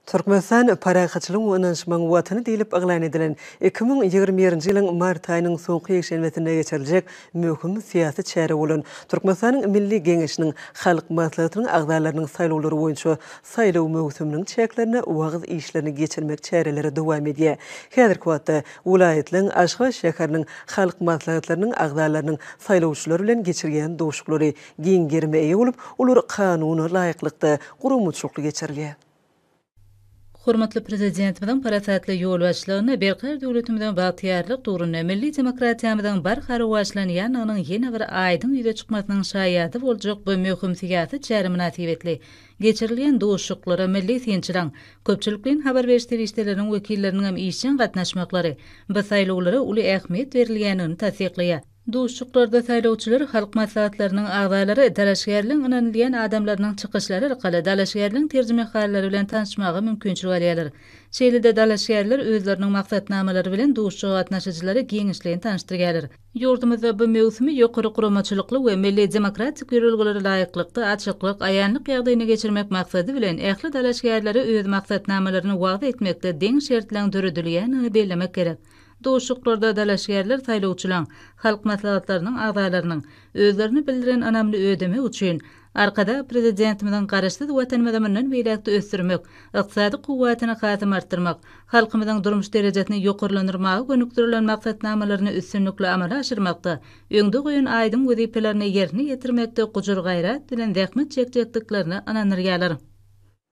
Türkmenistan parahatçylygyň we ynanyşmagyň Watany diýlip yglan edilen 2021-nji ýylyň mart aýynyň soňky ýekşenbesinde geçiriljek möhüm syýasy çäre bolan Türkmenistanyň Milli Geňeşiniň Halk Maslahatynyň agzalarynyň saýlawlary boýunça saýlaw möwsüminiň çäklerinde wagyz işlerini geçirmek çäreleri dowam edýär. Häzirki wagtda welaýatlaryň, Aşgabat şäheriniň Halk Maslahatlarynyň agzalarynyň saýlawçylar bilen geçirýän duşuşyklary giň gerime eýe bolup, olar kanuna laýyklykda guramaçylykly geçirilýär. Hormatly Prezidentimiziň parasatly ýolbaşçylygynda Berkarar döwletimiziň bagtyýarlyk döwründe milli demokratiýamyzyň barha rowaçlanýandygynyň ýene bir aýdyň ýüze çykmasynyň şaýady boljak bu möhüm syýasy çäre mynasybetli geçirilýän duşuşyklara milli synçylaryň, köpçülikleýin habar beriş serişdeleriniň wekilleriniň hem işjeň gatnaşmaklary bu saýlawlara uly ähmiýet berilýändigini tassyklaýar. Duşuşyklarda saýlawçylar, halk maslahatlarynyň agzalary, dalaşgärligiň ynanylýan adamlarynyň çykyşlary arkaly dalaşgärligiň terjimehallary bilen tanyşmaga mümkinçilik alýarlar. Şeýle-de dalaşgärler özleriniň maksatnamalary bilen duşuşyga gatnaşyjylary giňişleýin tanyşdyrýarlar. Ýurdumyzda bu möwsümi ýokary guramaçylykly we milli demokratik ýörelgelere laýyklykda açyklyk, aýanlyk ýagdaýynda geçirmek maksady bilen ähli dalaşgärlere öz maksatnamalaryny wagyz etmekde deň şertleň döredilýändigini bellemek gerek. Duşuşyklarda dalaşgärler saýlawçylaň, Halk Maslahatlarynyň agzalarynyň özlerine bildiren ynamyny ödemek üçin Arkadag Prezidentimiziň Garaşsyz Watanymyzy mundan beýläk-de ösdürmek, ykdysady kuwwatyny hasam artdyrmak, halkymyzyň durmuş derejesini ýokarlandyrmaga gönükdirilen maksatnamalaryny üstünlikli amala aşyrmakda öňde goýan aýdyň wezipelerini ýerine ýetirmekde gujur-gaýrat bilen zähmet çekjekdiklerine ynandyrýarlar.